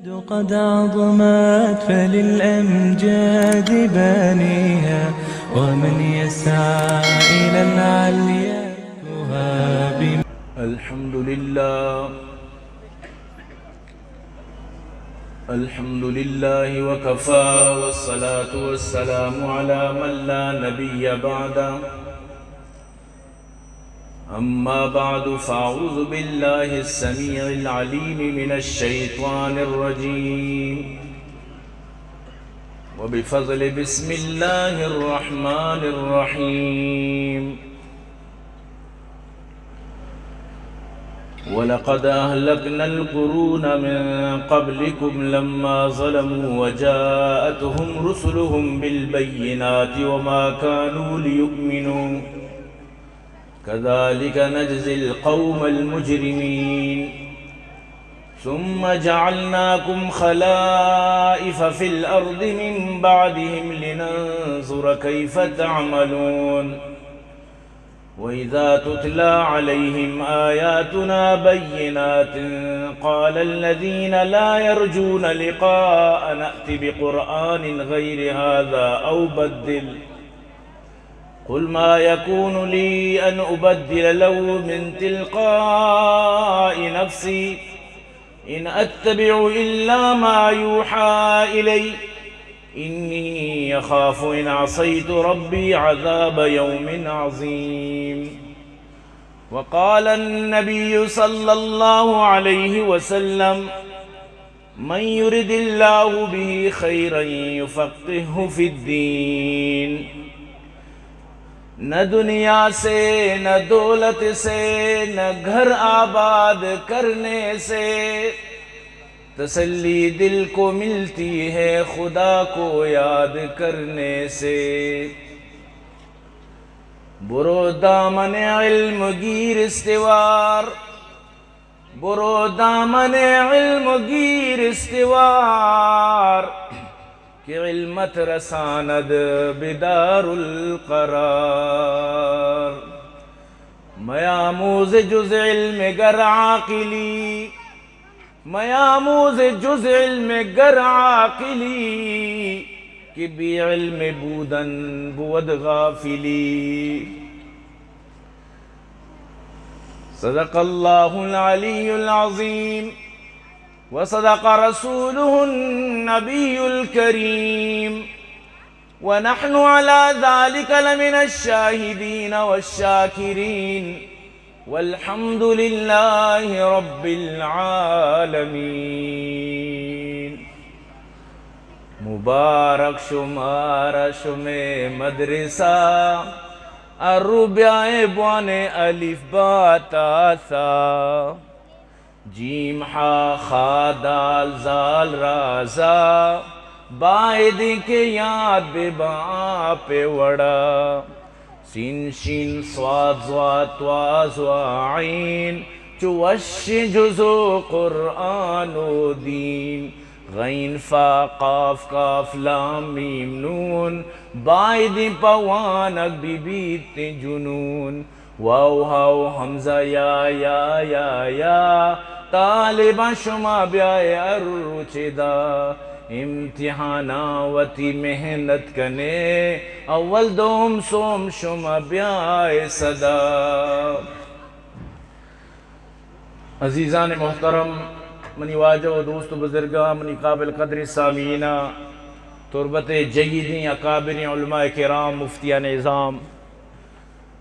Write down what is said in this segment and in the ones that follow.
قد عظمت فللأمجاد بانيها، ومن يسعى إلى العليا يهاب. الحمد لله. الحمد لله وكفى، والصلاة والسلام على من لا نبي بعده. أما بعد، فأعوذ بالله السميع العليم من الشيطان الرجيم، وبفضل بسم الله الرحمن الرحيم. ولقد أهلكنا القرون من قبلكم لما ظلموا وجاءتهم رسلهم بالبينات وما كانوا ليؤمنوا كذلك نجزي القوم المجرمين. ثم جعلناكم خلائف في الأرض من بعدهم لننظر كيف تعملون. وإذا تتلى عليهم آياتنا بينات قال الذين لا يرجون لقاءنا ائت بقرآن غير هذا أو بدل. قل ما يكون لي أن أبدله من تلقاء نفسي إن أتبع إلا ما يوحى إلي إني أخاف إن عصيت ربي عذاب يوم عظيم. وقال النبي صلى الله عليه وسلم: من يرد الله به خيرا يفقهه في الدين. نہ دنیا سے، نہ دولت سے، نہ گھر آباد کرنے سے، تسلی دل کو ملتی ہے خدا کو یاد کرنے سے. برو دامن علم گیر استوار، برو دامن علم گیر استوار، کہ علمت رساند بدار القرار. میاموز جز علم گر عاقلی، میاموز جز علم گر عاقلی، کہ بے علم بودن بود غافلی. صدق الله العلي العظيم وصدق رسوله النبي الكريم ونحن على ذلك لمن الشاهدين والشاكرين والحمد لله رب العالمين. مبارک شمارا شمے مدرسہ، ارو بیائے بوانے الف با تا ثا. جیم ہا خا دال زال را زا، بائدیں کہ یاد بہ باں پہ وڑا. سین شین صاد ضاد طوا ظا عین، چو وشیں جز و قرآن و دین. غین فا قاف کاف لام میم نون، بائدیں پہ وانگ بہ بیت جنون. واو ہاو ہمزہ یا یا یا یا، طالباں شما بیائے ہر روچ ادا، امتحاناں وتی محنت کنے، اول دوم سوم شما بیائے سدا. عزیزان محترم، منی واجہ و دوست و بزرگاں، منی قابل قدر سامعیناں، تربت جیدیں اکابریں علماء کرام، مفتیان عظام،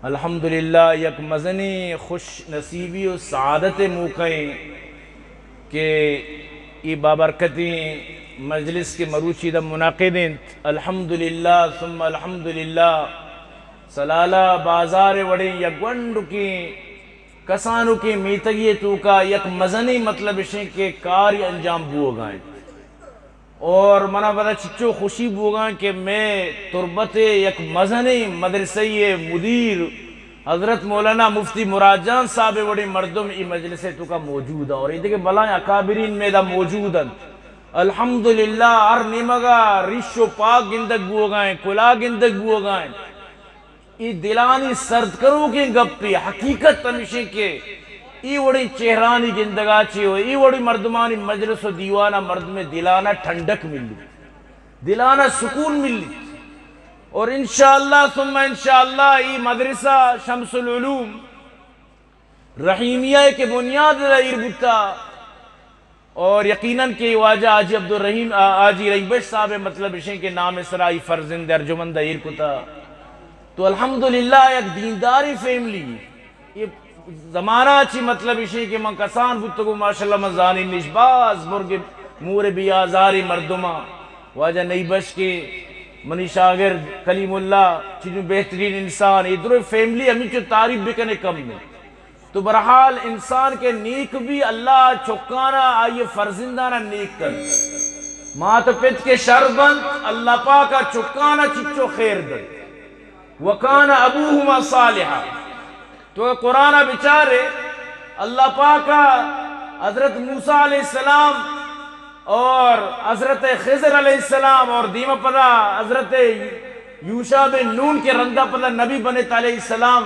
الحمدللہ یک مزنیں خوش نصیبی و سعادت موقع ایں کہ اے بابرکتیں مجلس کہ مروچی دا منعقد انت، الحمدللہ ثم الحمدللہ، سلالہ بازار وڑیں یک گونڈکیں کسانکیں میتگی توکا یک مزنیں مطلب اشیں کہ کاری انجام بوگا انت. اور منا پدا چچو خوشی بوگا کہ مئے تربت یک مزنیں مدرسہ مدیر حضرت مولانا مفتی مراد جان صاحب وڑیں مردم ای مجلس توکا موجود ہیں اور ایدگہ بلائیں اکابرین میدا موجود ہیں. الحمدللہ ہر نیمگا ریش و پاک گندگ بوگا ہیں، کلا گندگ بوگا ہیں. اے دلانی سرد کنوکیں گپے، حقیقت ہمیشیں کہ ای وڑیں چہرانی گندگا چی ہو، ای وڑیں مردمانی مجلس و دیوانا مردم دلانا ٹھنڈک ملی، دلانا سکون ملی۔ اور انشاءاللہ ثم انشاءاللہ ای مدرسہ شمس العلوم رحیمیہ کہ بنیاد ایر بوتا، اور یقیناً کہ واجہ حاجی عبدالرحیم، آ، حاجی رحیم بخش صاحب، مطلب اشیں کہ نام سرا ای فرزند ارجمند ایر کتا۔ تو الحمدللہ یک دینداری فیملی۔ یہ زمانہ چی مطلب اشیں کہ من کسان بوتگو، ماشاءاللہ من زانین نش باز مرگ مور بی آزاری مردماں۔ واجہ نئی بخش کہ منی شاگرد کلیم اللہ چیزوں بہترین انسان، یہ درو فیملی ہمیں چو تعریف بکنے کم میں۔ تو بہرحال انسان کہ نیک بی، اللہ چکانا آئی فرزندانا نیک کن۔ مات پت کہ شر بنت، اللہ پاکا چکانا چچو خیر دنت۔ وکان ابوہما صالحا۔ تو قرآن بچارے، اللہ پاکا حضرت موسیٰ علیہ السلام اور حضرت خضر علیہ السلام اور دیما پدا حضرت یوشع بن نون کہ رندا پدا نبی بنت علیہ السلام،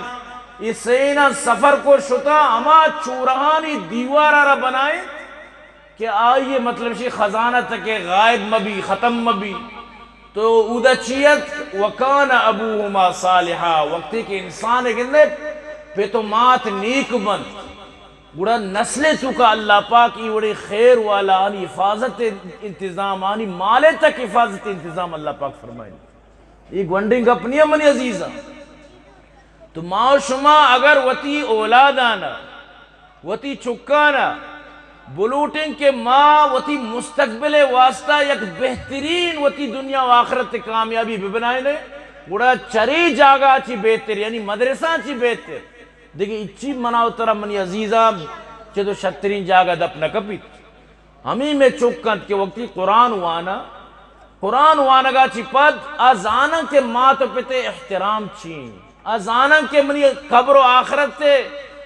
یہ سینا سفر کو شتا، ہما چورہانی دیوارا را بنائیں کہ آئیے مطلب شی خزانہ تکے غائب مبی، ختم مبی۔ تو اودا چیت وکان ابوہما صالحا، وقتی کہ انسان گندے پت و مات نیک بنت، گڑا نسل توکا اللہ پاک ای وڑے خیر والا آنی حفاظت انتظام، آنی مال تک حفاظت انتظام اللہ پاک فرمائے۔ یہ گونڈیں گپ نہیں ہے منی عزیزاں۔ تو ما و شما اگر وتی اولادانا، وتی چکانا بلوٹیں کہ ما وتی مستقبل واسطہ یک بہترین وتی دنیا و آخرت کامیابی ببنائیں، گڑا چرے جاگہ چی بہتر، یعنی مدرسہ چی بہتر۔ دیگہ اچی منا و ترا منی عزیزاں چہ تو شترین جاگہ دپ نہ کپیت۔ ہمیں میں چک انت کہ وقتی قرآن وانا، قرآن وانگا چی پد آ زانن کہ مات و پت احترام چی انت۔ آ زانن کہ منی قبر و آخرت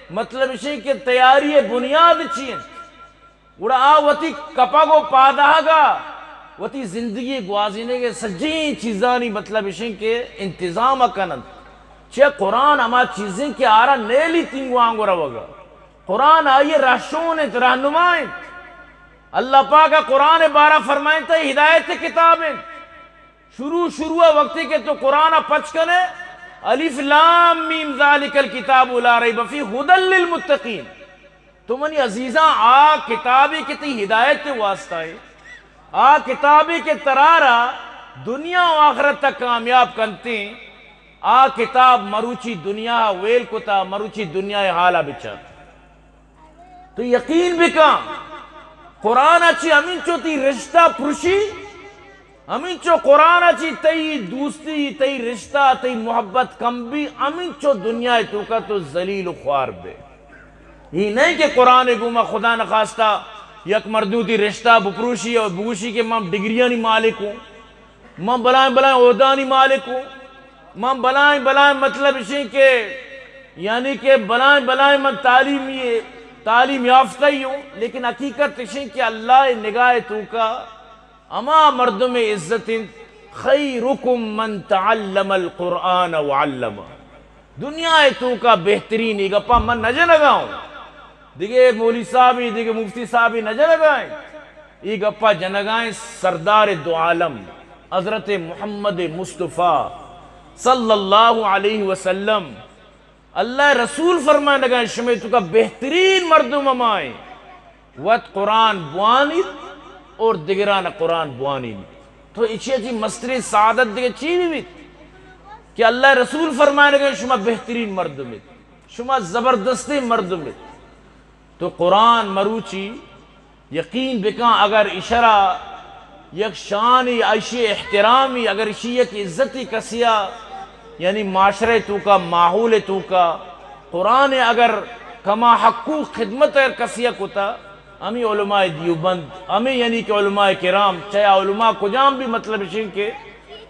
مطلب اشیں کہ تیاری بنیاد چی انت۔ گڑا آ وتی کپگ و پادہگا وتی زندگی گوازینگ سجیں چیزانی مطلب اشیں کہ انتظام کننت۔ چہ قرآن ہما چیزیں کہ آرا نیلی تنگوانگ و روگا۔ قرآن آئی رہشون انت، رہنما انت۔ اللہ پاک قرآن بارہ فرمائنت ہدایت کتاب انت۔ شروع شروع وقتی کہ تو قرآن پچ کنے، الف لام میم ذالک الکتاب لا ریب فیہ ہدی للمتقین۔ تو منی عزیزاں، آ کتابے کہ تئی ہدایت واسطہ ہے، آ کتابے کہ ترارا دنیا و آخرت تک کامیاب کنتے، آ کتاب مروچی دنیا ویل کتا، مروچی دنیا حالا بچار۔ تو یقین بکن، قرآن چی ہمینچو تئی رشتہ پرشی، ہمینچو قرآن چی تئی دوستی، تئی رشتہ، تئی محبت کم بی، ہمینچو دنیا توکا تو ذلیل و خوار بے۔ یہ نہیں کہ قرآن گوما خدا نخواستہ یک مردو تئی رشتہ بپروشی اور بگوشی کہ من ڈگریانی مالک ہوں، من بلائیں بلائیں عہدانی مالک ہوں، من بلائیں بلائیں مطلب اشیں کہ یعنی کہ بلائیں بلائیں من تعلیمی، تعلیم یافتہ ہی ہوں، لیکن حقیقت اشیں کہ اللہ نگاہ توکا ہما مردم عزت انت، خیرکم من تعلم القرآن وعلمہ۔ دنیا توکا بہترین، یہ گپا من نہ جنگا ہوں، دیگہ مولی صاحبی، دیگہ مفتی صاحبی نہ جنگا ہیں، یہ گپا جنگا ہیں سردار دو عالم حضرت محمد مصطفیٰ صلی اللہ علیہ وسلم۔ اللہ رسول فرمائنگا ہیں، شمے توکا بہترین مردم ہمائیں وت قرآن بوانیت اور دگران قرآن بوانینیت۔ تو اچی اچی مسترین سعادت دیگہ چی بی بیت کہ اللہ رسول فرمائنگا ہیں، شما بہترین مردم ات، شما زبردستیں مردم ات۔ تو قرآن مروچی یقین بکن، اگر اشرا یک شانی، ایشی احترامی، اگر اشی یک عزتی کسیا، یعنی معاشرہ توکا، ماحول توکا، قرآن اگر کما حقوق خدمت اگر کسیا کتا، ہمیں علماء دیوبند، ہمیں یعنی کہ علماء کرام، چاہے علماء کجام بھی مطلب اشیں کہ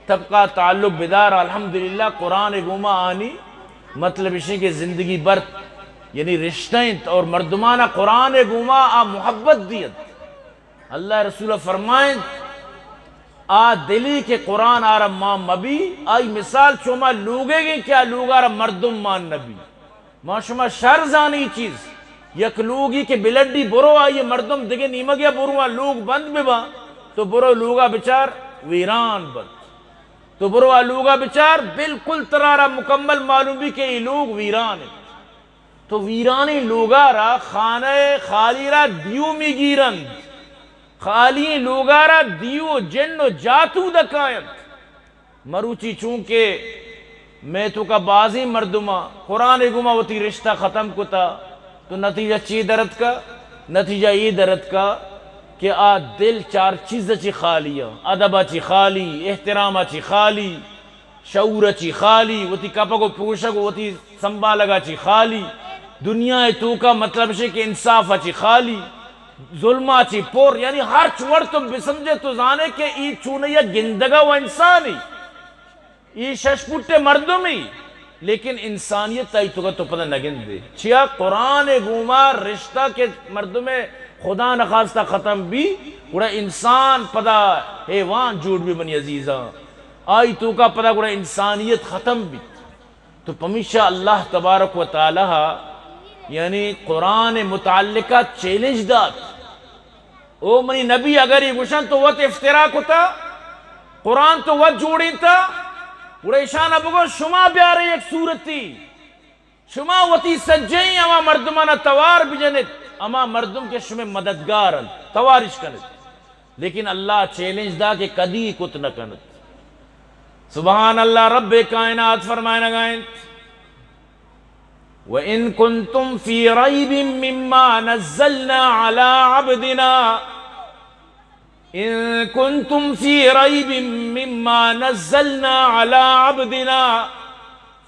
طبقہ تعلق بدار، الحمدللہ قرآن گوما آنی مطلب اشیں کہ زندگی برت، یعنی رشتہ انت اور مردمانا قرآن گوما آ محبت دیت۔ اللہ رسول فرمائنت، آ دلی کہ قرآن آرا مان مبی، آئی مثال چوما لوگے گیں کہ آ لوگارا مردم مان نبی۔ ما شما شر زانی چیز، یک لوگی کہ بلڈی برو آئی مردم دگہ نیمگیا برواں لوگ بند بباں، تو برو لوگا بچار ویران بنت۔ تو برو آ لوگا بچار، بالکل ترا را مکمل معلوم بی کہ اے لوگ ویران انت۔ تو ویرانیں لوگا را، خانہ خالی را دیو میگیرنت۔ خالی لوگا را دیو، جن و جاتو دکاینت۔ مروچی چونکہ مئے توکا بازیں مردماں قرآن ء گوما وتی رشتہ ختم کتا، تو نتیجہ چی درتکا؟ نتیجہ اے درتکا کہ آ دل چار چیز چی خالی ء، ادب چی خالی، احترام چی خالی، شعور چی خالی، وتی کپگ و پروشگ و وتی سنبھالگا چی خالی، دنیا ء توکا مطلب شے کہ انصاف چی خالی، ظلم چی پر، یعنی ہرچ وڑ تو بسمجھے تو زانے کہ ای چونہ یک گندگا و انسانی۔ ای شش فٹ مردمی، لیکن انسانیت آئی توکا تو پدا نگندے۔ چیا؟ قرآن گوما رشتہ کہ مردم خدا نخواستہ ختم بی، گڑا انسان پدا حیوان جوڑ بی، منی عزیزاں۔ آئی توکا پدا گڑا انسانیت ختم بی۔ تو پمیشا اللہ تبارک و تعالی یعنی قرآن متعلقہ چیلنج دات۔ او منی نبی، اگر یہ گوشن تو وت افترا کتا، قرآن تو وت جوڑینتا، گڑا ایشانا بگو شما بیارے یک صورتی، شما وتی سجہیں ہما مردمانا توار بجنت، ہما مردم کہ شمے مددگار انت، توارش کنت۔ لیکن اللہ چیلنج دا کہ کدی کت نہ کنت۔ سبحان اللہ، رب کائنات فرمائنگا انت، وَإِن كُنتُمْ فِي رَيْبٍ مِّمَّا نَزَّلْنَا عَلَىٰ عَبْدِنَا، إِن كُنتُمْ فِي رَيْبٍ مِّمَّا نَزَّلْنَا عَلَىٰ عَبْدِنَا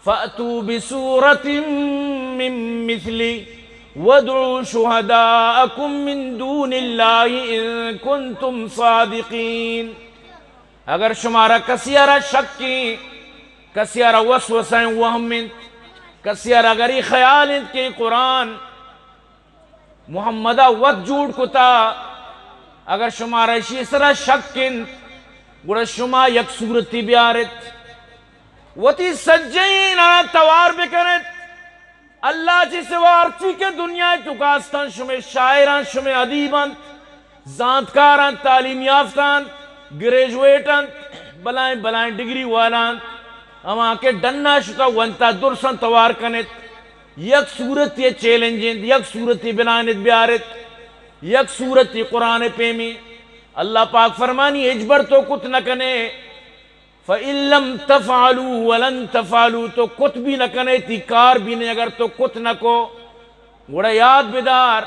فَأْتُوا بِسُورَةٍ مِّن مِّثْلِهِ وَادْعُوا شُهَدَاءَكُم مِّن دُونِ اللَّهِ إِن كُنتُمْ صَادِقِينَ۔ اگر شمارا کسی ء را شک انت، کسی ء را وسوسہ انت، وہم انت، کسی ء را اگر اے خیال انت کہ اے قرآن محمد ء وت جوڑ کتا، اگر شمارا اشی سرا شک انت، گڑا شما یک صورتی بیارت، وتی سجہیں آ توار بکنت۔ اللہ چی سوا ہرچی کہ دنیا ء توکا استاں، شمے شاعراں، شمے ادیب انت، زانتکار انت، تعلیم یافتہ انت، گریجویٹ انت، بلائیں بلائیں ڈگری والا انت، ہما کہ ڈنا شتا ونتا درساں توار کنت، یک صورت یہ چیلنج انت، یک صورت یہ بنائنت بیارت، یک صورت یہ قرآن پیمی۔ اللہ پاک فرمانی، ہچبر تو کت نہ کنے، فَإِن لَّمْ تَفْعَلُوا وَلَن تَفْعَلُوا، تو کت بھی نہ کنے، تی کار بھی نہیں، اگر تو کت نہ کو، گڑا یاد بدار،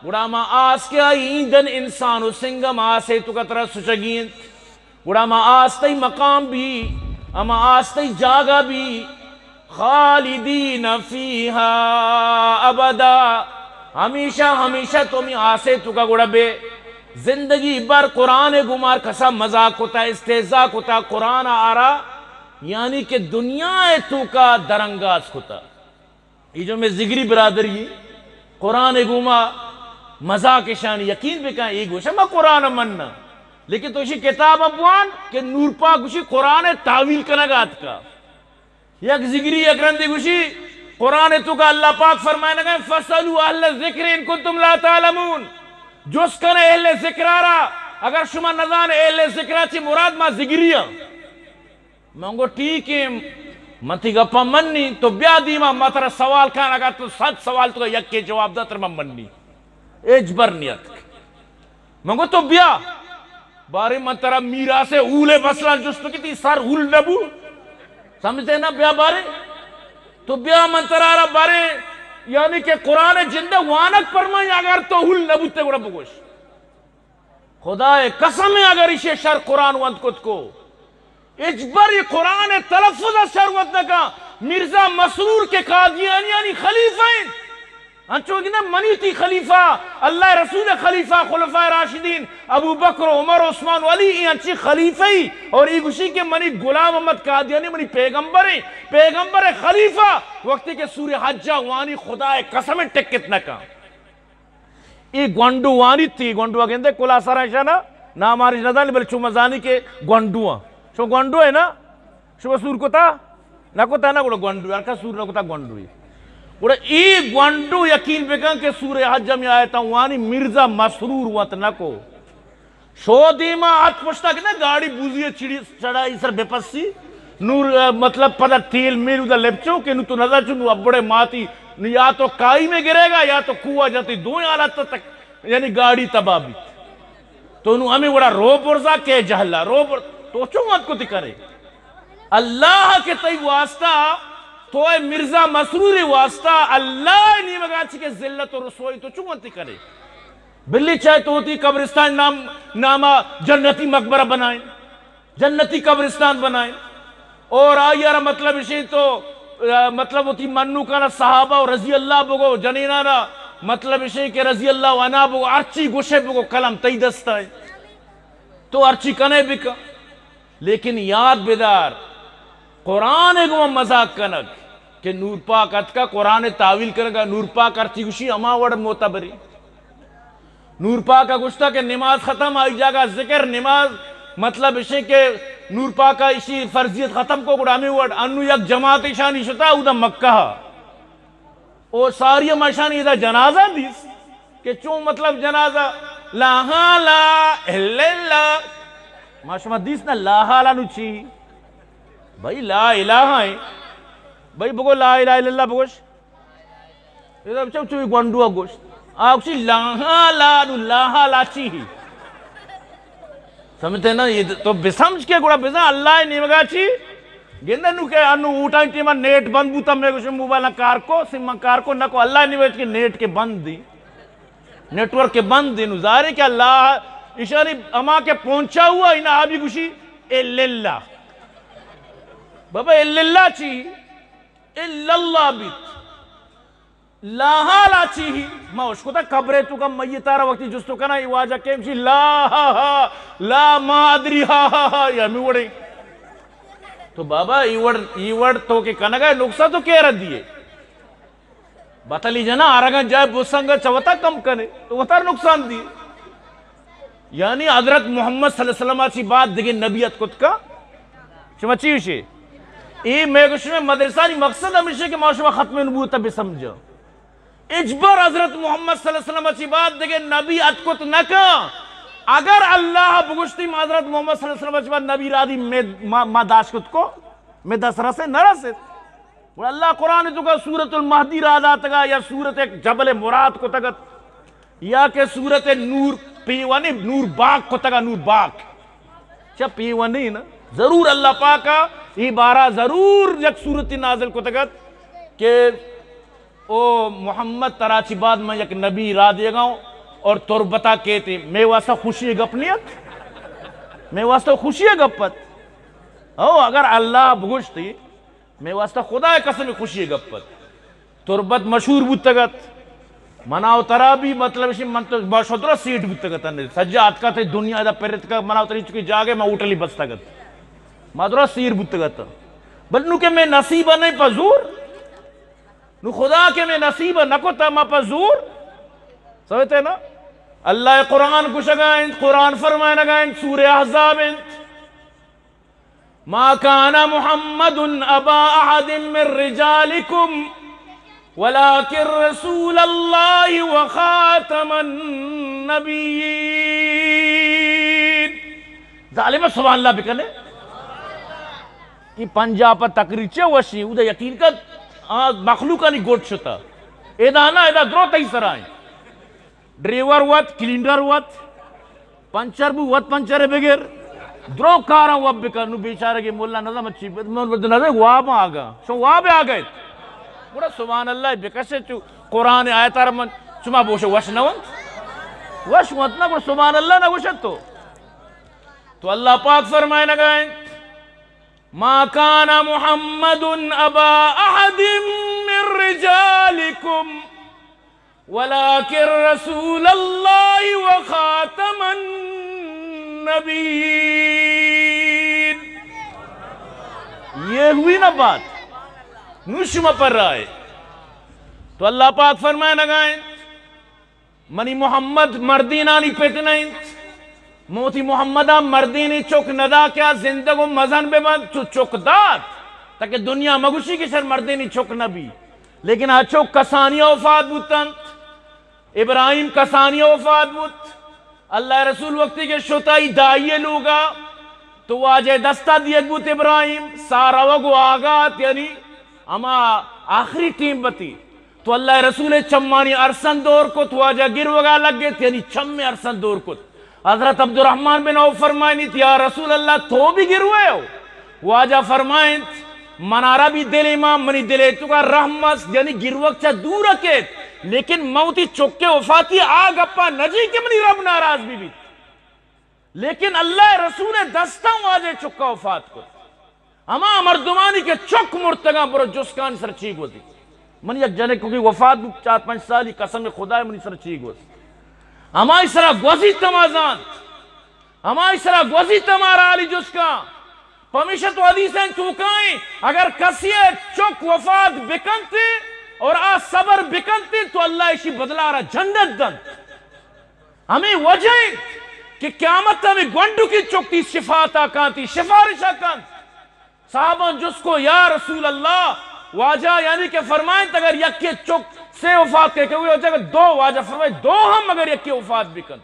گڑا ہما آس کہ آئی ایندن انسان و سنگ ہما آسے توکا ترا سچگی انت، گڑا ہما آس تئی مقام بھی، ہما آس تئی جاگہ بھی، خالدین فیہا ابدا، ہمیشہ ہمیشہ تو ہمے آسے توکا گڑا بے۔ زندگی بھر قرآن گوما کسا مزاق کتا، استہزاء کتا، قرآن آرا یعنی کہ دنیا توکا درانگاز کتا۔ یہ جو میں ذگری برادری قرآن گوما مزاق شان، یقین بکن، یہ گوشا ما قرآن مننا، لیکن تو اسی کتاب بوان کہ نور پاک گوشی قرآن تاویل کنگا اتکا۔ یک ذگری یک رندی گوشی، قرآن توکا اللہ پاک فرمائنگا، فَاسْأَلُوا أَهْلَ الذِّكْرِ إِن كُنتُمْ لَا تَعْلَمُونَ۔ جست کن اہل ذکرا را، اگر شما نزان اہل ذکرا چی مراد، ما ذگری ہاں۔ من گو ٹھیک ہے، من تی گپا منی، تو بیا دیما، ما ترا سوال کن، اگر تو صد سوال توکا یکے جواب دا، ترا من منی۔ ہچبر نیت۔ من گو تو بیا، بارے من ترا میراث اول مسئلہ جست کہ تی سر اول نبو، سمجھتے نا؟ بیا بارے، تو بیا من ترا را بارے، یعنی کہ قرآن جندہ وانگ پرمائی، اگر تو اول نبوتے گڑا بگوش۔ خدا قسم ہے اگر اسے شر قرآن وانت کت کو، ہچبر یہ قرآن تلفظ ء شر وت نہ کن۔ مرزا مسرور کہ قادیانیانی خلیفہ انت، انچو کہ نہ منی تی خلیفہ، اللہ رسول خلیفہ، خلفاء راشدین، ابو بکر، عمر، عثمان، علی، ای انچی خلیفہ ای، اور ای گوشی کہ منی غلام محمد قادیانی منی پیغمبر ہیں، پیغمبر خلیفہ، وقتی کہ سورہ حجہ وانی خدا قسم ٹکت نہ کن۔ اے گونڈو وانیت، اے گونڈو ء گندے کلا سرا، اشانا نام آرش نہ زانی، بلے چو مزانی کہ گونڈو آں۔ شو گونڈو ہے نا؟ شو سور کتا؟ نہ کتا نا، گڑا گونڈو، ہر کس سور نہ کتا، گونڈو ہے۔ گڑا اے گونڈو یقین بکن کہ سورہ حج ہمے آیتاں وانی، مرزا مسرور وت نہ کو۔ شو دیما ات پشتا کہ نہ گاڑی بوزی چڑی چڑائی سر بے پسی۔ نور، آ، مطلب پدا تیل میل ادا لپچو کہ نو تو نظر چو نو ابڑے ماتی، نو یا تو کائی میں گرے گا یا تو کوہ جاتی، دوئیں حالت تک یعنی گاڑی تباہ بیت۔ تو نو ہمیں وڑا رو برزا کہ جہلا رو بر-، تو چون وت کتی کرے؟ اللہ کہ تئی واسطہ، تو اے مرزا مسرور واسطہ اللہ نیمگا چی کہ ذلت و رسوائی تو چون وتی کرے؟ بلی چاہے تو وتی قبرستان نام، ناما جنتی مقبرہ بنائیں، جنتی قبرستان بنائیں۔ اور آئی را مطلب اشیں تو، آ، مطلب وتی منوکانا صحابہ و رضی اللہ بگو، جنینانا مطلب اشیں کہ رضی اللہ عنہ بگو، ہرچی گوشے بگو، قلم تئی دستا ہے، تو ہرچی کنے بکن۔ لیکن یاد بدار، قرآن ء گوں مذاق کنگ کہ نور پاک اتکا، قرآن ء تاویل کنگا، نور پاک ہرچی گوشی ہما وڑ معتبری۔ نور پاک ء گوشتا کہ نماز ختم، آئی جاگہ ذکر، نماز مطلب اشیں کہ نور پاک ء اشی فرضیت ختم کو، گڑا ہمیں وڑ انو یک جماعت اشانی شتا اودا مکہ ء۔ او ساری ہم اشانی ادا جنازہ دیس کہ چون مطلب جنازہ لا ہا لا الا اللہ۔ ما شما دیس نا لا ہا لا نو چی؟ بھائی لا الہ ہیں۔ بھائی بگو لا الہ الا اللہ بگوش۔ ادا چو چو گونڈو گوش۔ آ اسی لا ہا لا نو لا ہا لا چی ہی؟ سمجھتے نا؟ یہ تو بسمجھ کے گڑا بزن اللہ نیمگا چی؟ گندہ نو کہ انو اوٹائیں ٹیما نیٹ بند بوتا، میں گوشم موبائل کار کو، سم کار کو نہ کو، اللہ نیمگا چی نیٹ کے بند دی، نیٹ ورک کے بند دی۔ نو ظاہر ہے کہ اللہ اشانی اما کے پہنچا ہوا، انہا آبی گوشی الا اللہ۔ بابا الا اللہ چی؟ الا اللہ بیت۔ لا ہا لا چی ہی؟ ما اشکتا قبرے تو کا میتارا وقتی جستو کنا، ای واجہ کیم چی لا ہا ہا، لا ما ادری ہا ہا ہا، یا می وڑے۔ تو بابا ای وڑ، ای وڑ تو کہ کنگا نقصان تو کیرا دیے؟ بتلی جنا آرگا جائے بوسنگا چوتا کم کنے، تو وتار نقصان دیے۔ یعنی حضرت محمد صلی اللہ علیہ وسلم چی بعد دگہ نبی ات کت کا؟ شما چی گوشے؟ اے میں گوشم مدرسانی مقصد ہمیشہ کہ ما شما ختم نبوت بسمجھا۔ اجبر حضرت محمد صلی اللہ علیہ وسلم چی بعد دگہ نبی اتکت نہ کا۔ اگر اللہ بگوشتی ما حضرت محمد صلی اللہ علیہ وسلم چی بعد نبی را دی، میں، ما، ما داشت کت کو، میں دست رسے نہ رسے۔ گڑا اللہ قرآن تو کا سورۃ المہدی را داتگا یا سورۃ جبل مراد کتگت یا کہ سورۃ نور پیوانی نور باغ کتگا، نور باغ چا پیوانی نا۔ ضرور اللہ پاکا ای بارا ضرور یک سورتی نازل کتگت کہ او محمد ترا چی بعد میں یک نبی را دیگا ہوں اور تربتا کہتے، میں واسطہ خوشی گپ نہیں ات، میں واسطہ خوشی گپ ات۔ او اگر اللہ بگوشتی، میں واسطہ خدا قسم خوشی گپ ات۔ تربت مشہور بوتگت۔ منا و ترا بھی مطلب اسی من تو با شدرا سیٹ بوتگت نے۔ سجا اتکا تے دنیا دا پرتکا منا و تری چکی جاگے ما ہوٹلی بستگت۔ ما درا سیر بوتگت۔ بل نو کہ میں نصیب نہیں پزور۔ نو خدا کہ میں نصیب نہ کو تا ما پزور۔ سمجھتے نا؟ اللہ قرآن کشگا انت، قرآن فرمائنگا انت، سورہ احزاب انت۔ ما كان محمد أبا أحد من رجالكم ولكن رسول الله وخاتم النبيين۔ ظالم سبحان اللہ بکنے۔ ای پنجاب پر تقریر چے وشی، ادا یقین کن، آ، مخلوقانی گوٹ شتا۔ ادا نا، ادا درو تئی سرائیں۔ ڈریور وت، کلینڈر وت، پنچر بو وت پنچر بگر، درو کاراں وت بکن۔ نو بیچارگی مولا نظم چی، مولا نظم واب آگا، شو واب آگا۔ گڑا سبحان اللہ بکشے چو قرآن آیت ار من شما بوشے وش نہ ونت؟ وش ونت نا، گڑا سبحان اللہ نہ گوشت تو۔ تو اللہ پاک فرمائے نگائیں، ما كان محمد أبا أحد من رجالكم ولكن رسول الله وخاتم النبيين۔ یہ ہوئی نا بات۔ نو شما پر رائے۔ تو اللہ پاک فرمائے نگائیں، منی محمد مردینانی پتنہ انت۔ موتی محمدا مردینی چک ندا کہ آ زندگ و مزن ببنت، چو چک دات، تاکہ دنیا مگوشی کہ شر مردینی چک نبی۔ لیکن آ چک کسانی ءَ وفات بوتنت، ابراہیم کسانی ءَ وفات بوت۔ اللہ ءِ رسول وقتی کہ شتائی دائی ءِ لوگا تو واجہ ءِ دستا دیگ بوت ابراہیم، ساہ روگ و آگات، یعنی ہما آخری ٹیم بتی۔ تو اللہ ءِ رسول ءِ چمانی ارسن دور کت، واجہ گروگا لگت، یعنی چم ارسن دور کت۔ حضرت عبدالرحمن بن عوف فرمائنیت، یا رسول اللہ، تو بھی گروئے ہو؟ واجہ فرمائنت، منارا بھی دل ایمان، منی دل ءِ توکا رحم است، یعنی گروگ چہ دور کیت، لیکن من وتی چک ءِ وفاتی آ گپا نجی کہ منی رب ناراض بی بیت۔ لیکن اللہ ءِ رسول ءِ دستاں واجہ ءِ چکا وفات کت۔ ہما مردمانی کہ چک مرتگاں، برو جسکانی سر چی گوزی۔ من یک جنکوکی وفات بوت، چار پنچ سالی، قسم خدا منی سر چی گوز۔ ہمائی سرا گوزی تما زانت۔ ہمائی سرا گوزی تما را علی جسکاں۔ پمیشہ تو حدیث ءِ توکائیں، اگر کسی ءِ چک وفات بکنتے اور آ صبر بکنتے تو اللہ اشی بدلہ را جنت دنت۔ ہمے وجہ انت کہ قیامت ہمے گونڈکی چک تی شفاعتا کانتی، شفارشا کنت۔ صحاباں جست کو، یا رسول اللہ، واجہ یعنی کہ فرمائنت اگر یکے چک سے وفات کے، کہ وجہ دو، واجہ فرمائے دو ہم اگر یکے وفات بکن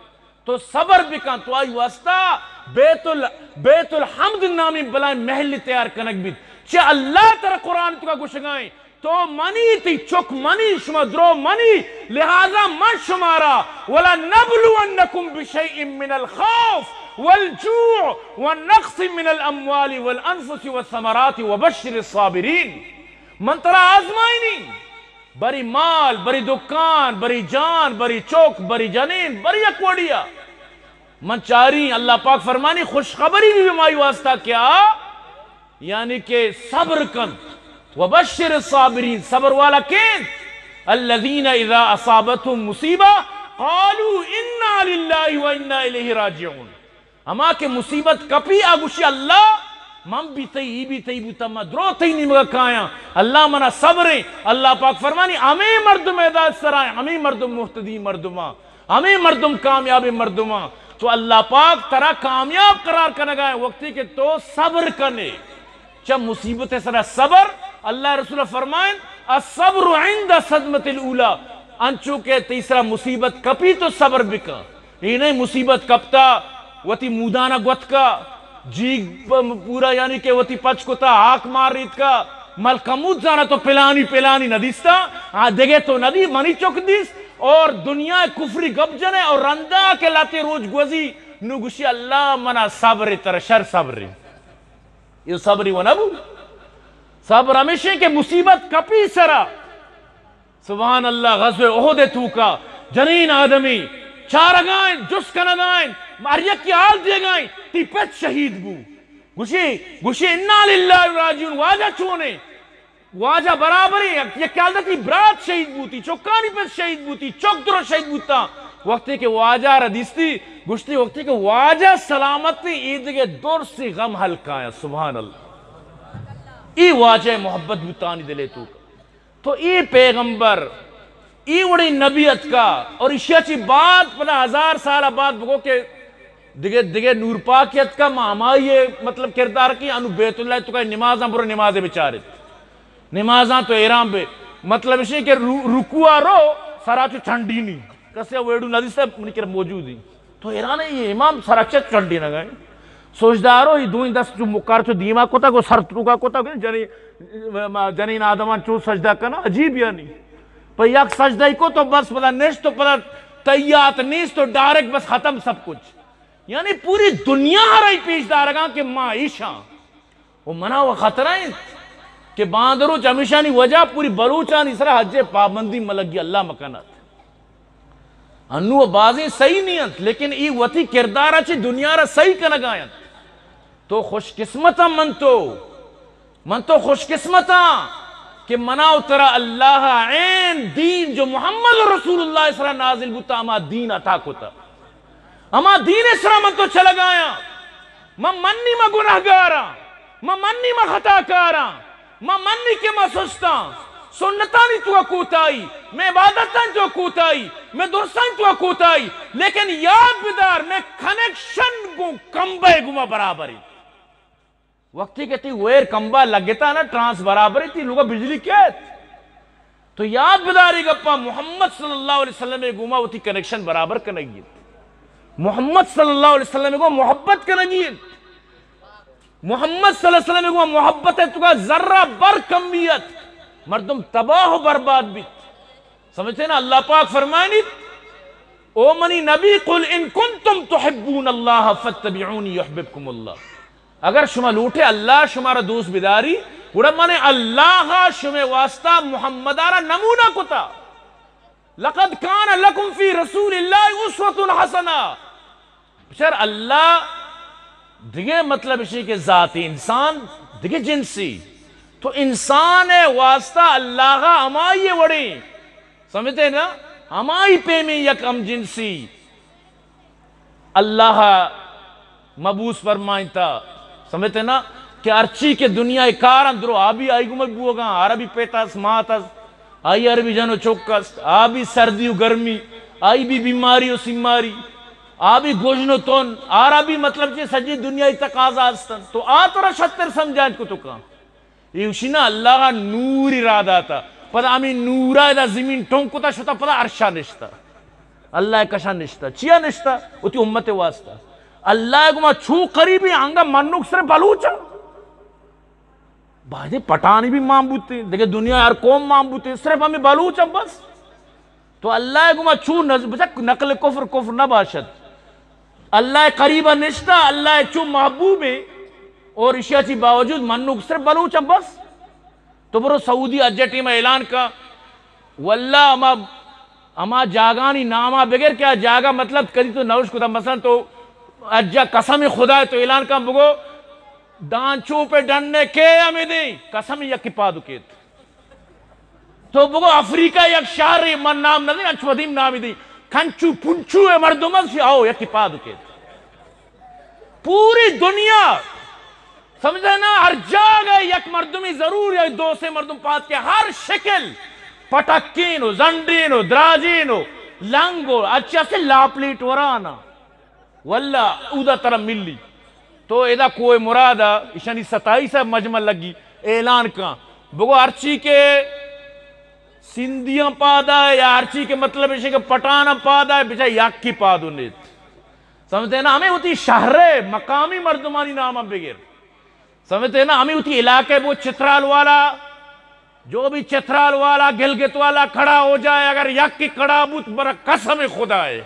تو صبر بکن تو آئی واسطہ بیت ال-، بیت الحمد نامی بلائیں محل تیار کنگ بیت۔ چہ اللہ ترا قرآن توکا گوشگائیں، تو منی، تی چک منی، شما درو منی، لہذا من شمارا، ولنبلونکم بشیء من الخوف والجوع ونقص من الاموال والانفس والثمرات وبشر الصابرین۔ من ترا آزمائینی، بری مال، بری دکان، بری جان، بری چک، بری جنین، بری یک وڑیا۔ من چاری، اللہ پاک فرمانی، خوشخبری بھی ہمائی واسطہ کیا؟ یعنی کہ صبر کن۔ وبشر الصابرین، صبر والا کین؟ الذین اذا اصابتهم مصیبہ قالوا انا للہ و انا الیہ راجعون۔ ہما کہ مصیبت کپی، آ گوشی، اللہ، من بھی تئی، ای بھی تئی بوتا، ما درو تئی نیمگا کایاں۔ اللہ منا صبریں۔ اللہ پاک فرمانی، ہمیں مردم ہدایت سرائیں، ہمیں مردم مہتدی مردماں۔ ہمے مردم کامیابیں مردماں۔ تو اللہ پاک ترا کامیاب قرار کنگا ہے وقتی کہ تو صبر کنے۔ چہ مصیبت سرا صبر، اللہ رسول فرمائن، الصبر عند صدمة الاولی، انچو کہ تئی سرا مصیبت کپی تو صبر بکن۔ اے نہیں مصیبت کپتا، وتی مودانا گوتکا، جیگ پ-، پورا یعنی کہ وتی پچ کتا، ہاک مار ریتکا، ملکموت زانا تو پلانی پلانی ندیستا، آ دگہ تو ندی، منی چک دیس، اور دنیا کفری گپ جنے، اور رندا کہ لاتے روچ گوزی، نو گوشی، اللہ منا صبر تر شر صبر۔ یہ صبری و نبو۔ صبر ہمیشہ کہ مصیبت کپی سرا، سبحان اللہ، غزوہ احد ءِ توکا جنین آدمی چارگائیں، جست کنگائیں، ہر یکی حال دیگائیں، تی پت شہید بو۔ گوشی، گوشی، انا للہ و راجعون، واجہ چونے؟ واجہ برابریں، یک، یک حال تی برات شہید بوتی، چکانی پت شہید بوتی، چک درو شہید بوتا۔ وقتی کہ واجہ را دیستی، گوشتی، وقتی کہ واجہ سلامت، اے دگہ درسی غم ہلکایا۔ سبحان اللہ۔ ای واجہ محبت بوتانی دلے توکا۔ تو اے پیغمبر، اے وڑیں نبی اتکا، اور ایشی ءَ چہ بعد پدا ہزار سال بعد بگو کہ دگہ، دگہ نور پاک اتکا، ما ہمائی مطلب کردار کی انو بیت اللہ تو کا نمازاں برو نماز بچارت۔ نمازاں تو ایران بے، مطلب اسی کہ رو-، رکوع رو سرا چو چنڈینی۔ کسے ویڈو ندیستا منی کر موجود ہی۔ تو حیران ہے، یہ امام سر اچھا چنڈی نہ گئے۔ سجدہ رو، یہ دوئیں دست جو مکار چو دیما کتا، کو سر توکا کتا، کہ جنی-، ما جنین آدمان چو سجدہ کنا، عجیب یعنی۔ پہ یک سجدہ کو تو بس پدا نشت تو پدا تیات نیست تو ڈائریکٹ بس ختم سب کچھ۔ یعنی پوری دنیا ہر ای پیش دارگاں کہ ما ایشاں۔ و منا و خطرہ انت کہ باندروچ ہمیشانی وجہ پوری بلوچانی سرا حج پابندی ملگی اللہ مکنت۔ انو بازیں صحیح نی انت، لیکن ای وتی کردارا چہ دنیا را صحیح کنگا انت۔ تو خوش قسمت من تو، من تو خوش قسمتاں کہ منا و ترا اللہ عین دین جو محمد رسول اللہ سرا نازل بوتا، ہما دین عطا کتا۔ ہما دین سرا من تو چلگایاں۔ من منی ما گناہگاراں۔ من منی ما خطاکاراں۔ من منی کہ ما سستاں۔ سنتانی تو کوتاہی، میں عبادتاں تو کوتاہی، میں درساں تو کوتاہی۔ لیکن یاد بدار، میں کنیکشن گوں کمبے گما برابری۔ وقتی کہ تی ویر کمبا لگتا نا، ٹرانس برابر تی لوگا بجلی کیت۔ تو یاد بداری گپا، محمد صلی اللہ علیہ وسلم گوما وتی کنیکشن برابر کنگی انت۔ محمد صلی اللہ علیہ وسلم گوما محبت کنگی انت۔ محمد صلی اللہ علیہ وسلم گوما محبت ہے تو کا ذرہ بر کمیت، مردم تباہ و برباد بیت۔ سمجھتے نا؟ اللہ پاک فرمائنیت، او منی نبی، قل ان کنتم تحبون اللہ فاتبعونی یحببکم اللہ۔ اگر شما لوٹے اللہ شما را دوست بداری، گڑا من اللہ شما واسطہ محمد را نمونہ کتا۔ لقد کان لکم فی رسول اللہ اسوۃ حسنہ۔ بچار اللہ دگہ مطلب اشی کہ ذات انسان دگہ جنسی، تو انسان واسطہ اللہ ہمائی وڑیں، سمجھتے نا؟ ہمائی پیمیں یک ہم جنسی اللہ مبوس فرمائنتا، سمجھتے نا؟ کہ ہرچی کہ دنیا کار اندرو آبی آئی گمک بوگا، عربی پیتاس ماتس، آئی عربی جن و چک است، آ بھی سردی و گرمی، آئی بھی بیماری و سیماری، آ بھی گژن و تن، آرا بھی مطلب چہ سجی دنیا تقاضا استن، تو آ تو را شتر سمجھائیں کو تو کہاں۔ یہ اشی نا اللہ را نوری را داتا، پدا ہمیں نورا ادا زمین ٹونک کتا شتا، پدا عرشا نشتا، اللہ کشا نشتا، چیا نشتا؟ وتی امت واسطہ۔ اللہ گما چو قریبی آنگا منوک سر بلوچا۔ بایدیں پٹانی بھی مان بوتیں، دگہ دنیا ہر قوم مان بوتیں، صرف ہمیں بلوچ ہم بس۔ تو اللہ گما چو نز-، بچک نقل کفر کفر نہ باشد۔ اللہ قریب نشتہ، اللہ چو محبوب ہے اور اشیا چی باوجود منوک صرف بلوچ ہم بس۔ تو برو سعودی حج ٹیم اعلان کا، واللہ ہما، ہما جاگانی ناما بگر کہ آ جاگہ مطلب کدی تو نوش کتا، مثلاً تو حج قسم خدا تو اعلان کا بگو، دانچو پہ ڈن نے کے ہمیں دیں، قسم یکی پادو کیت۔ تو بگو افریقہ یک شہر من نام نہ دیں، انچو ودیم نامی دیں، کنچو پنچو ہے مردم است، آؤ یکی پادو کیت۔ پوری دنیا سمجھے نا، ہر جاگہ یک مردمی ضرور یک دو سے مردم پات کے ہر شکل پٹکین و زنڈین و دراجین و لنگ و اچھا سے لاپلیٹ ورانا۔ واللہ اودا ترا ملی۔ تو ادا کوہ مراد ء ایشانی ستائیس ء مجمع لگی، اعلان کن، بگو ہرچی کہ سندھیاں پادا ہے یا ہرچی کہ مطلب ایشی کہ پٹھاناں پادا ہے، بچا یکی پادو نیت۔ سمجھتے نا؟ ہمیں وتی شہر ء مقامی مردمانی نام ء بگر۔ سمجھتے نا؟ ہمیں وتی علاقے بو چترال والا، جو بھی چترال والا، گلگت والا کھڑا ہو جائے، اگر یک کی کھڑا بوت، برا قسم خدا ہے،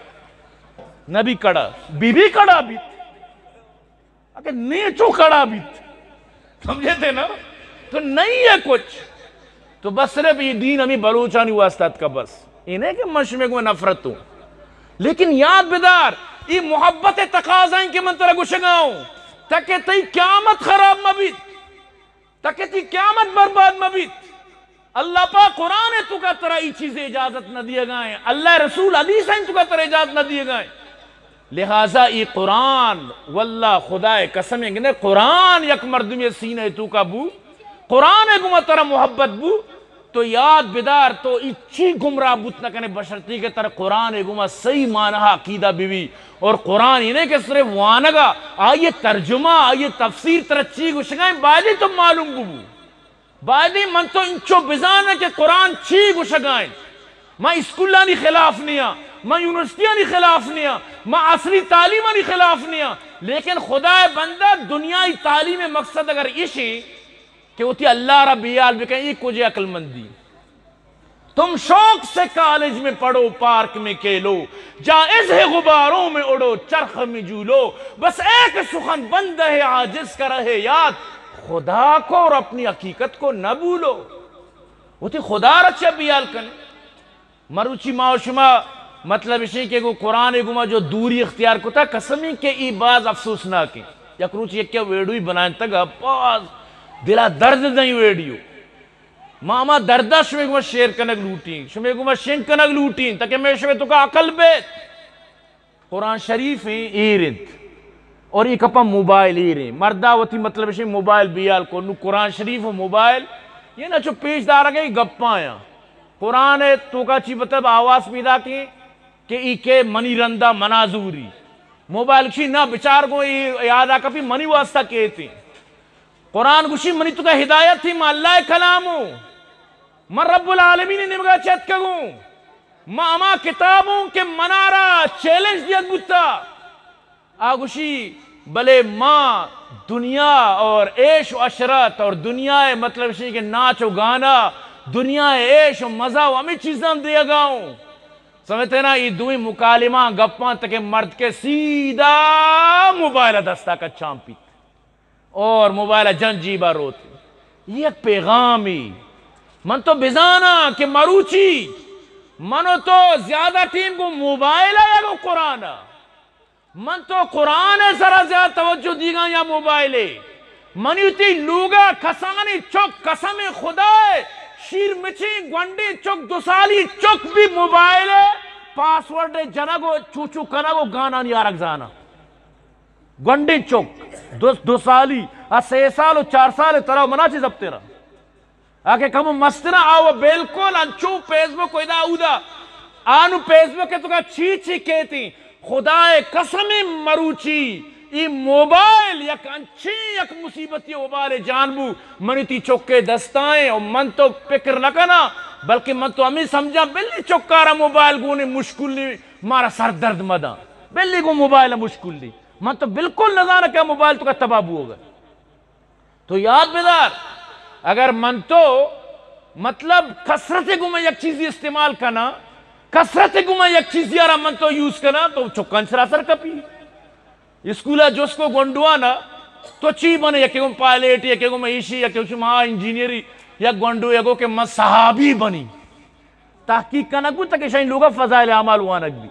نبی کھڑا، بی بی کھڑا بیت، اگر نیچو کھڑا بیت، سمجھتے نا؟ تو نہیں ہے کچھ۔ تو بس صرف یہ دین ہمیں بلوچانی واسطہ اتکا بس۔ یہ نہیں کہ من شمے کو نفرت ہوں۔ لیکن یاد بدار، یہ محبت تقاضا ہیں کہ من ترا گشگا ہوں، تاکہ تئی قیامت خراب مہ بیت، تاکہ تئی قیامت برباد مہ بیت۔ اللہ پاک قرآن ء توکا ترا ای چیز اجازت نہ دیگا ہیں، اللہ رسول حدیث ہیں توکا ترا اجازت نہ دیگا ہیں۔ لہذا ای قرآن، واللہ خدا قسم ہے کہ قرآن یک مردمی سینہ توکا بو، قرآن گما ترا محبت بو، تو یاد بدار، تو ای چی گمراہ بوت نہ کنے، بشرطی کہ ترا قرآن گما صحیح معنی عقیدہ بی بی۔ اور قرآن انہیں کہ صرف وانگا، آئیے ترجمہ، آئیے تفسیر ترا چی گشگائیں، بایدیں تو معلوم ببو۔ بایدیں من تو انچو بزاناں کہ قرآن چی گشگائیں۔ من اسکولانی خلاف نیاں، من یونیورسٹیانی خلاف نیاں، من عصری تعلیمانی خلاف نیاں، لیکن خدا بندہ، دنیای تعلیم مقصد اگر ایشیں کہ وتی اللہ را بیال بکن، ای کجے عقل مندی؟ تم شوق سے کالج میں پڑھو، پارک میں کھیلو، جائز ہے غباروں میں اڑو، چرخ میں جھولو، بس ایک سخن بندہ عاجز کا رہے یاد، خدا کو اور اپنی حقیقت کو نہ بھولو۔ وتی خدا را چہ بیال کن۔ مروچی ما و شما مطلب اشیں کہ گو قرآن گما جو دوری اختیار کتا، قسمی کہ ای باز افسوسناکیں۔ یک روچ یکے ویڈیوی بنائنتگ، باز دلا درد دیں ویڈیو۔ ما ہما دردا شمے گوما شیئر کنگ لوٹیں، شمے گوما شنگ کنگ لوٹیں، تاکہ میں شمے توکا عقل بیت۔ قرآن شریف ایر انت اور ای کپا موبائل ایر انت۔ مردا وتی مطلب اشیں موبائل بیال کو، نو قرآن شریف و موبائل یہ نہ چو پیش دارگے گپاں۔ قرآن توکا چی مطلب آواز پیدا کی کہ ای کے منی رندا منازوری۔ موبائل گشی نہ بچار گو ای یادا کپی منی واسطہ کیتی۔ قرآن گشی منی توکا ہدایت تھی، من اللہ کلاموں۔ من رب العالمین ءِ نیمگا چہ اتکگوں۔ من ہما کتابوں کہ منارا چیلنج دیگ بوتا، آ گوشی، بلے ما دنیا اور عیش و عشرت اور دنیا ءِ مطلب شی کہ ناچ و گانا، دنیا ءِ عیش و مزہ و ہمیں چیزاں دیگا ہوں۔ سمجھتے نا، یہ دوئیں مکالمہ گپاں تک مرد کے سیدھا موبائل دستا کا چانپیت۔ اور موبائل ءَ جن جیبا روت۔ یہ یک پیغامی۔ من تو بزاناں کہ مروچی من و تو زیادہ ٹیم گوں موبائل ءَ یا گوں قرآن ءَ؟ من تو قرآن ءِ سرا زیادہ توجہ دیگاں یا موبائل ءَ؟ منی وتی لوگا کسانی چک، قسم خدا ءَ، شیر مچیں گونڈیں چک، دو سالی چک بھی موبائل ءِ پاسورڈ جنگ و چوچو کنگ و گانانی آرگ زاناں۔ گونڈیں چک، دو، دو سالی، آ سے سال و چار سال ترا منا چی زبتے را۔ آ کہ کمو مسترا آ و بالکل انچو فیس بک و ادا اودا۔ آنو فیس بک ءِ توکا چی چی کیتی۔ خدا ءِ قسم مروچی، ای موبائل یک انچیں یک مصیبتی وبال جان بو۔ منی تی چکے دستائیں و من تو فکر نہ کناں، بلکہ من تو ہمیں سمجھاں بلی چکارا موبائل گونے مشکل نہیں، مارا سر درد مداں۔ بلی گوں موبائل مشکل نہیں۔ من تو بالکل نہ زاناں کہ موبائل توکا تباہ بوگ ءَ۔ تو یاد بدار، اگر من تو مطلب کثرت گوں من یک چیزی استعمال کناں، کثرت گوں من یک چیزی آرا من تو یوز کناں، تو چکان سرا اثر کپی۔ اسکولا جست کو گونڈوانا، تو چی بنے؟ یکے گوں پائلٹ، یکے گوں ایشی، یکے گوں شما انجینئری، یک گونڈو یکو کہ من صحابی بنی۔ تحقیق کنگ بوت کہ شاہی لوگا فضائل اعمال وانگ بی۔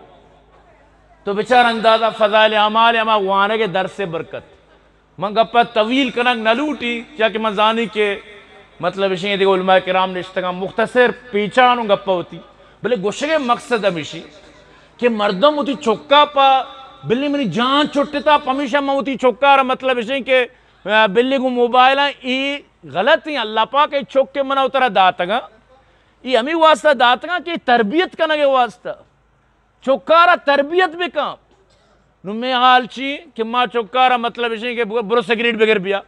تو بچار اندازہ فضائل اعمال ہما وانگ درس برکت۔ من گپا طویل کنگ نہ لوٹی، چیا کہ من زانی کہ مطلب اشیں دیگہ علماء کرام نشتگاں، مختصر پیچان و گپا ہوتی۔ بلے گوشگے مقصد ہمیشی کہ مردم ہوتی چکا پا، بلے منی جان چھٹتا، پمیشا من ہوتی چکا را مطلب اشیں کہ، آ، بلے گوں موبائل اے غلط ہیں۔ اللہ پاک اے چک کہ منا اترا داتگا، اے ہمیں واسطہ داتگا کہ تربیت کنگے واسطہ۔ چکارا تربیت بکن۔ نو میں حال چی کہ ما چکارا مطلب اشیں کہ برو سگریٹ بگر بیا۔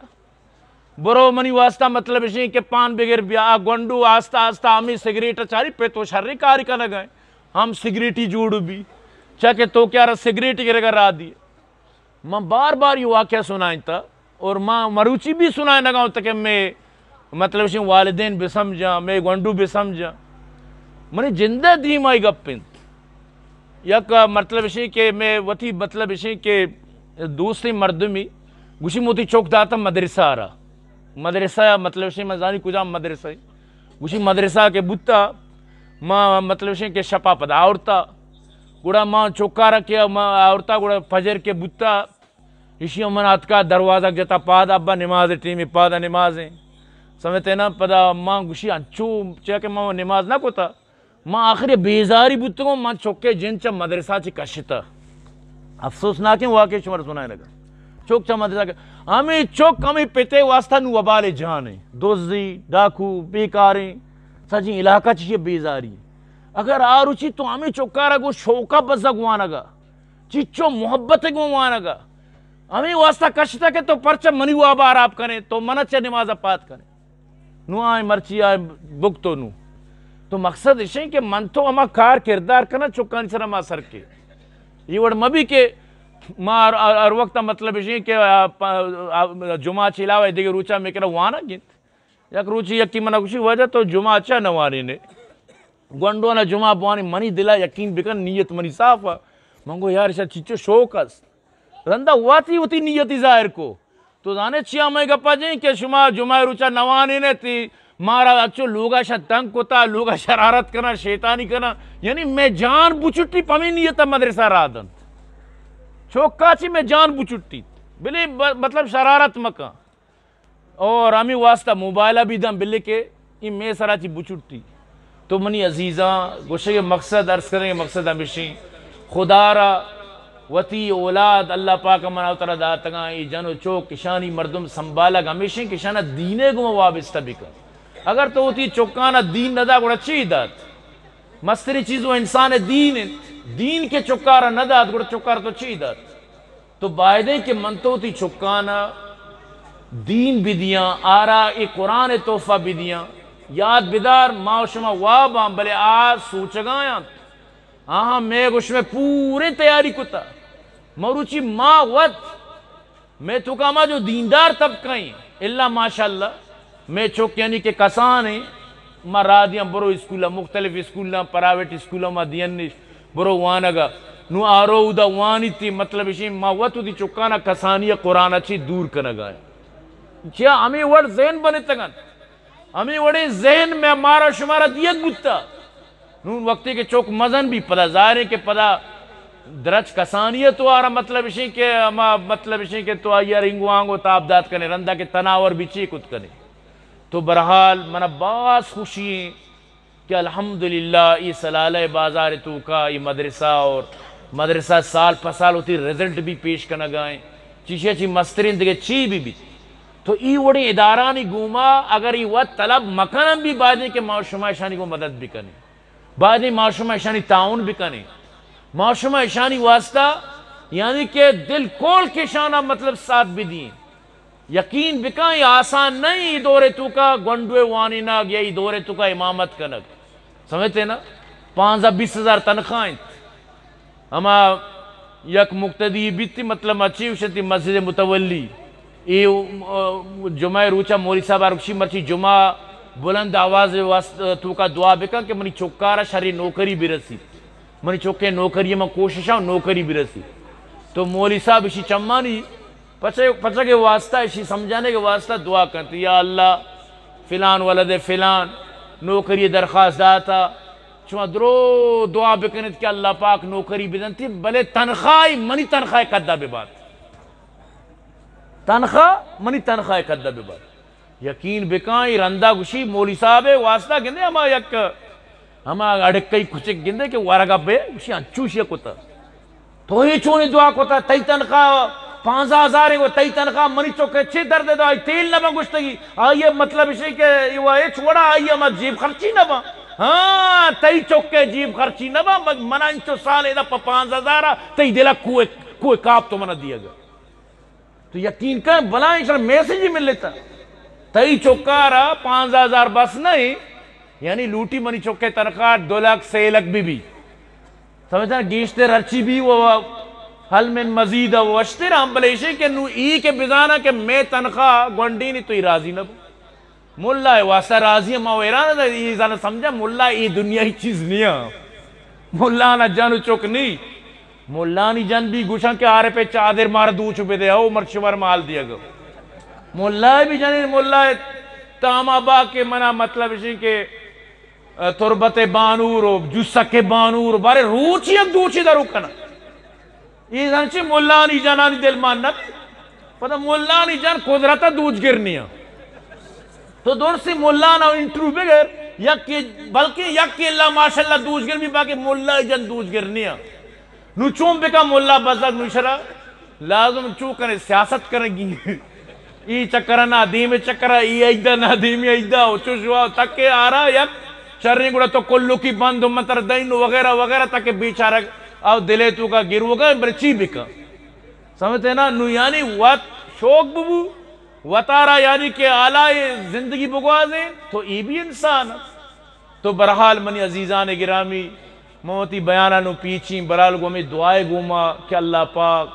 برو منی واسطہ مطلب اشیں کہ پان بگر بیا۔ آ گونڈو آستہ آستہ ہمیں سگریٹ چاری پہ تو شر کاری کنگا ہیں۔ ہم سگریٹی جوڑ بی۔ چا کہ تو کیا را سگریٹ گرگا را دی۔ من بار بار یہ واقعہ سنائیں تا اور ما مروچی بھی سنائیں لگا ہوں تاکہ میں مطلب شیں والدین بہ سمجھاں، میں گونڈو بہ سمجھاں۔ منی جندے دیم آئی گپ انت۔ یک مطلب شیں کہ میں وتی مطلب شیں کہ دوستیں مردمی گوشی موتی چوک داتا مدرسہ را۔ مدرسہ مطلب شیں من زانی کجام مدرسہ ہے۔ گوشی مدرسہ کے بوتا ما مطلب شیں کہ شپا پدا آورتا۔ گڑا ما چوکارا کے ما آورتا گڑا فجر کے بوتا۔ ایشی ءَ من اتکا دروازگ جتا پاد ابا نماز ٹیمی پادا نمازیں۔ سمجھتے نا پدا ما گوشی انچو چیا کہ ما نماز نہ کتا۔ ما آخر بیزاری بوتگوں من چکے جن چا مدرسہ چی کشتا۔ افسوس ناکیں واقعی شمار سنائے لگا۔ چک چا مدرسہ کے۔ ہمیں چک ہمیں پتے واسطہ نو وبال جانے۔ دوزی، ڈاکو، بیکاریں۔ سجی علاقہ چی بیزاری۔ اگر آروچی تو ہمیں چکارا گو شوقہ بزگ وانگا۔ چچو محبت گوں وانگا۔ ہمیں واسطہ کشتا کہ تو پرچہ منی واب آراب کنے، تو منا چہ نماز پات کنے۔ نو آئیں مرچی آئیں بکتو نو۔ تو مقصد اشیں کہ من تو ہما کار کردار کنا چکانی سر ما سر کے۔ یہ وڑ مبی کہ ما ہر، ہر، ہر وقت مطلب اشیں کہ، آ، پا، آ، جمعہ چلاوہ دیگه روچا میں کرا وانا گنت۔ یک روچی یکی منا گوشی، واجہ تو جمعہ چا نہ وانینے؟ گونڈوانا جمعہ بوانی منی دلا یقین بکن نیت منی صاف ء۔ من گو یار اشا چچو شوق است۔ رندا واتی وتی نیتی ظاہر کو۔ تو زانے چیا مئے گپا جیں کہ شما جمعہ روچا نہ وانینے تی مارا اچو لوگا شا تنگ کتا، لوگا شرارت کنا، شیطانی کنا۔ یعنی میں جان بچٹی پمی نیت مدرسہ را دنت۔ چوکا چی میں جان بچٹی۔ بلے ب-، مطلب شرارت مکن۔ اور ہمیں واسطہ موبائل بھی دم بلے کہ یہ میں سرا چی بچٹی۔ تو منی عزیزاں، گوشے مقصد عرض کریں، مقصد ہمیشیں خدا را وتی اولاد اللہ پاک منا ترا داتگاں، یہ جن و چوک کشانی مردم سنبھالگ ہمیشیں کشانہ دینے گو وابستہ بکن۔ اگر تو وتی چکانا دین ندا گڑا چی دات؟ مستری چیز و انسان دین انت۔ دین کے چکارا ندات گڑا چکار تو چی دات؟ تو بایدیں کہ من تو وتی چکانا دین بدیاں، آرا اے قرآن تحفہ بدیاں۔ یاد بدار، ما و شما واب آں، بلے آ سوچگا آں۔ آہاں مئے گوش مئے پوریں تیاری کتا۔ مروچی ما وت مئے توکا ہما جو دیندار طبقہ ایں، الا ماشاءاللہ، مئے چک یعنی کہ کسان ایں، ما راہ دیاں برو اسکولاں، مختلف اسکولاں، پرائیویٹ اسکولاں ما دیاں نش، برو وانگا۔ نوں آرو اودا وانیت، مطلب اشیں ما وت وتی چکانا کسانی قرآن چی دور کنگا ایں۔ چیا ہمے وڑ ذہن بنتگ انت۔ ہمے وڑیں ذہن مئے مارا شمارا دیگ بوتا۔ نون وقتی کہ چک مزن بی، پدا ظاہر ایں کہ پدا درچ کسانی ء تو آرا مطلب اشیں کہ ہما مطلب اشیں کہ تو آئی ء رنگ و آنگ و تاب دات کنے، رندا کہ تناور بی چی کت کنے۔ تو برحال منا باز خوشی ایں کہ الحمدللہ ای سلالہ بازار توکا ای مدرسہ اور مدرسہ سال پہ سال وتی رزلٹ بی پیش کنگا ایں۔ چیشی چی مسترین دگہ چی بی بیت۔ تو ای وڑیں ادارانی گوما اگر ای وت طلب مکنن بی، بایدیں کہ ما شما اشانی گوں مدد بکنیں، بایدیں ما شما اشانی تعاون بکنیں، ما شما اشانی واسطہ یعنی کہ دل کول کشانا مطلب ساتھ بدیں۔ یقین بکن ای آسان نہیں، ای دور توکا گونڈوے وانینگ یا ای دور توکا امامت کنگ، سمجھتے نا، پانزدہ بیست ہزار تنخواہ انت۔ ہما یک مقتدی بیت، مطلب ما چی گوشنتی مسجد متولی۔ اے، آ، جمعہ روچا مولی صاحب آرکشی مرچی جمعہ بلند آواز واست-، توکا دعا بکن کہ منی چکارا شری نوکری برسی۔ منی چکے نوکری من کوششاں نوکری برسی۔ تو مولی صاحب اشی چمانی پچے-، پچگ ء واسطہ، اشی سمجھانے کے واسطہ دعا کنت، یا اللہ، فلان ولد فلان نوکری درخواست داتا، شما درو دعا بکنت کہ اللہ پاک نوکری بدنتی، بلے تنخواہ منی تنخواہ قدا ببات۔ تنخواہ منی تنخواہ قدا ببات۔ یقین بکن، ای رندا گوشی مولی صاحب ء واسطہ گندے ہما یک، ہما اڑکئی کچک گندے کہ ورگا بے، گوشی انچوشی کتا۔ تو اے چونیں دعا کتا، تئی تنخواہ پانزدہ ہزار ایں، و تئی تنخواہ منی چک ء چے درد ء دا، آئی تیل نہ باں گوشتگی، آئی ء مطلب اشی کہ ای وا ہچ وڑا آئی ء ما جیب خرچی نہ باں۔ ہاں، تئی چک ء جیب خرچی نہ باں، مگ-، منا انچو سال ادا پہ پانزدہ ہزار ء تئی دل ء کوہ، کوہ کاپ تو منا دیگ ء۔ تو یقین کن بلائیں شر میسجی ملتا۔ تئی چکارا پانزدہ ہزار بس نہ ایں، یعنی لوٹی منی چکے تنخواہ دو لاکھ سے لاکھ بی بی۔ سمجھتا گیشتر ہرچی بی و حل من مزید و وشتر ہم، بلے ایشی کہ نو ای کہ بزانا کہ میں تنخواہ گونڈینی تو ای راضی نہ بو۔ ملا ء واسطہ راضی ما و حیران ء ای زاناں سمجھا ملا ای دنیا ای چیز نیا۔ ملا نا جن و چک نی۔ ملانی جن بی گوشاں کہ عارف ء چادر مار دوچ بدے، او مرچ شمار مال دیگ۔ ملا ء بی جنین، ملا ء تاما با کہ منا مطلب اشی کہ، ء، تربت بانور و جسک بانور، بارے روچی یک دوچی درو کنا۔ ای زاناں چی ملانی جنانی دل مان نہ بی۔ پدا ملانی جن قدرت دوچ گر نیا۔ تو درسی ملانا انٹرویو بگر، یک، بلکہ یک اللہ ماشاءاللہ دوچ گر بی، باقی ملا جن دوچ گر نیا۔ نو چون بکا ملا بزگ نو شرا لازم چو کنے سیاست کنگی۔ ای چکر نا دیم چکر، ای ایدا نا دیمی ایدا، او چو شوا تک آرا یک شریں گڑا تو کلو کی بند و متر دین وغیرہ وغیرہ تک بیچارہ او دلے تو کا گروگا بر چی بکا۔ سمجھتے نا؟ نو یعنی وت شوق ببو، وتارا یعنی کہ اعلی زندگی بگوازیں، تو ای بھی انسان۔ تو برحال منی عزیزان گرامی، من وتی بیانا نو پیچیں، برحال گوں ہمیں دعائے گوما کہ اللہ پاک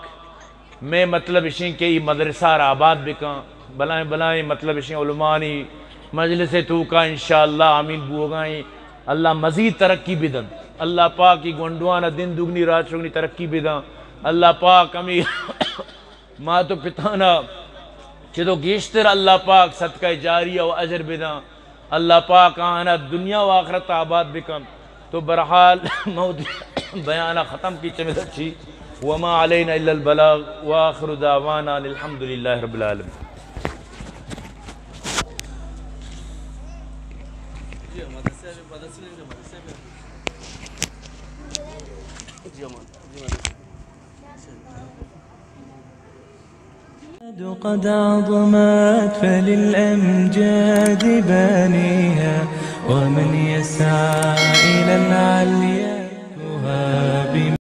میں مطلب اشیں کہ ای مدرسہ را آباد بکن، بلائیں بلائیں مطلب اشیں علمانی مجلس توکا انشاءاللہ آمین بوگائیں۔ اللہ مزید ترقی بدن، اللہ پاک ای گونڈوانا دن دگنی رات شگنی ترقی بدن، اللہ پاک ہمیں مات و پتانا چدو گیشتر اللہ پاک صدقہ جاریہ و اجر بداں۔ اللہ پاک آہانا دنیا و آخرت آباد بکن۔ تو برحال من وتی بیانا ختم کی چمے دچی۔ وما علینا الا البلاغ وآخر دعوانا ان الحمد للہ رب العالمین۔ قد عظمت فللأمجاد بانيها، ومن يسعى إلى العلي